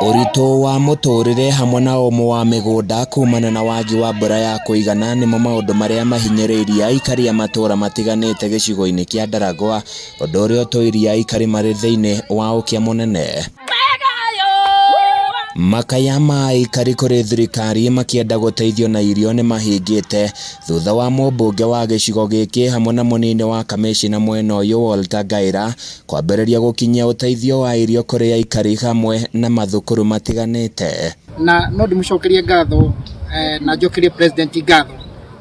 Ũritũ wa mũtũrĩre hamwe na ũmũ wa mĩgũnda kumana na wagi wa mbura ya kũigana nĩmo maũndũ marĩa mahinyĩrĩirie aikari a matũra matiganĩte gĩcigo-inĩ kĩa Ndaragwa, ũndũ ũrĩa ũtũirie aikari marĩ thĩinĩ wa ũkĩa mũnene. Makaya ma aikari kũrĩ thirikari makĩenda gũteithio na irio nĩ mahingĩte thutha wa mũmbunge wa gĩcigo gĩkĩ hamwe na mũnini wa kamĩcina mwena ũyũ Walter Ngaira kwambĩrĩria gũkinyia ũteithio wa irio kũrĩ aikari hamwe na mathukuru matiganĩte. Na no ndĩmũcokerie ngatho na njokerie president ngatho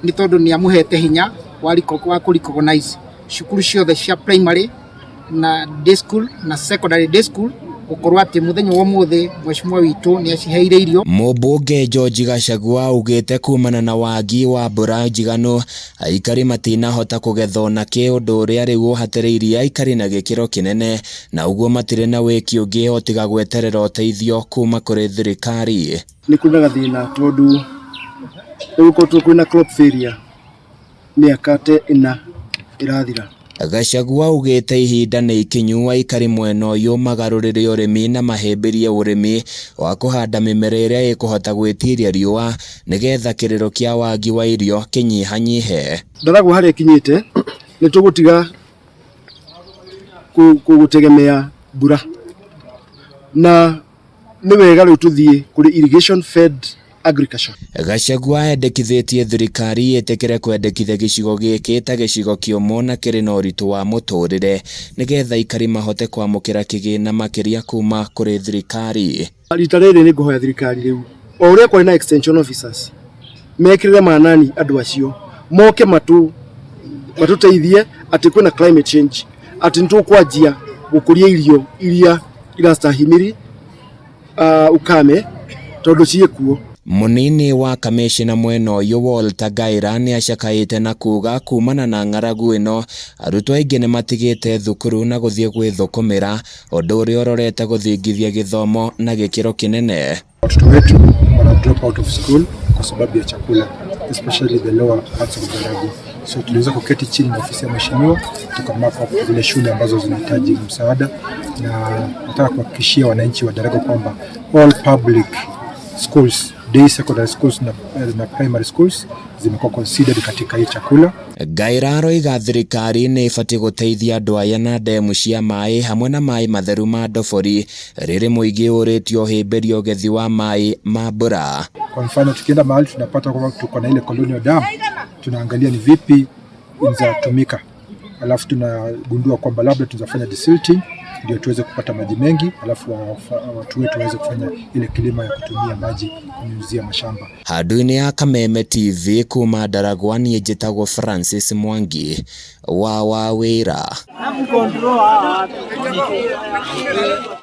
nĩ tondũ nĩ amũhete hinya wa kũ recognize cukuru ciothe cia primary na day school na secondary day school gũkorwo atĩ mũthenya wa ũmũthĩ mheshimiwa witũ nĩ aciheire irio. Mũmbunge George Gachagua augĩte kumana na wagi wa mbura njiganu aikari matinahota kũgetha ona kĩ, ũndũ ũrĩa rĩu ũhatĩrĩirie aikari na gĩkĩro kĩnene, na ũguo matirĩ na wĩki ũngĩ o tiga gweterera ũteithio kuma kũrĩ thirikari. Nĩ kũrĩ na gathĩna tondũ nĩ gũkoretwo kwĩna crop failure mĩaka ta 4 ĩrathira. Gachagua augĩte ihinda nĩ ikinyu aikari mwena ũyũ magarũrĩre ũrĩmi na mahĩmbĩrie ũrĩmi wa kũhanda mĩmera ĩrĩa ĩkũhota gwĩtiria riũa nĩgetha kĩrĩro kĩa wagi wa irio kĩnyihanyihe. Ndaragwa harĩa ĩkinyĩte nĩ tũgũtiga gũtegemea mbura, na nĩ wega rĩu tũthiĩ kũrĩ irrigation fed agriculture. Gachagua endekithĩtie thirikari ĩtĩkĩre kwendekithia gĩcigo gĩkĩ ta gĩcigo kĩũmũ na kĩrĩ na ũritũ wa mũtũrĩre nĩgetha aikari mahote kwamũkĩra kĩgĩna makĩria kuma kũrĩ thirikari. Rita rĩrĩ nĩ ngũhoya thirikari rĩu o ũrĩa kwarĩ na extension officers mekĩrĩre manani andũ acio moke matũteithie atĩ kwĩna climate change, atĩ nĩtũkwanjia gũkũria irio iria irastahimili ukame tondũ ciĩkuo. Mũnini wa kamĩcina mwena ũyũ Walter Ngaira nĩacakaĩte na kuga kumana na ng'aragu ĩno arutwo aingĩ nĩmatigĩte thukuru na gũthiĩ gwĩthũkũmĩra, ũndũ ũrĩa ũrorete gũthingithia gĩthomo na gĩkĩro kĩnene. Watoto wetu wana drop out of school kwa sababu ya chakula, especially the lower parts of Ndaragwa. So tuliweza kuketi chini na ofisi ya mheshimiwa tukamap up zile shule ambazo zinahitaji msaada, na nataka kuhakikishia wananchi wa Ndaragwa kwamba all public schools, day secondary schools na primary schools zimekuwa considered katika hii chakula. Ngaira aroiga thirikari nĩ ĩbatiĩ gũteithia andũ aya na ndemu cia maĩ hamwe na maĩ matheru ma ndobori rĩrĩ mũingĩ ũrĩtio ũhĩmbĩrie ũgethi wa maĩ ma mbura. Kwa mfano tukienda mahali tunapata kwamba tuko na ile colonial dam, tunaangalia ni vipi inatumika, alafu tunagundua kwamba labda tunafanya desilting ndio tuweze kupata maji mengi, alafu watu wetu waweze kufanya ile kilimo ya kutumia maji kunyunyuzia mashamba. Handũ-inĩ ya Kameme TV kuma Ndaragwa, niĩ njĩtagwo Francis Mwangi wa Wawĩra.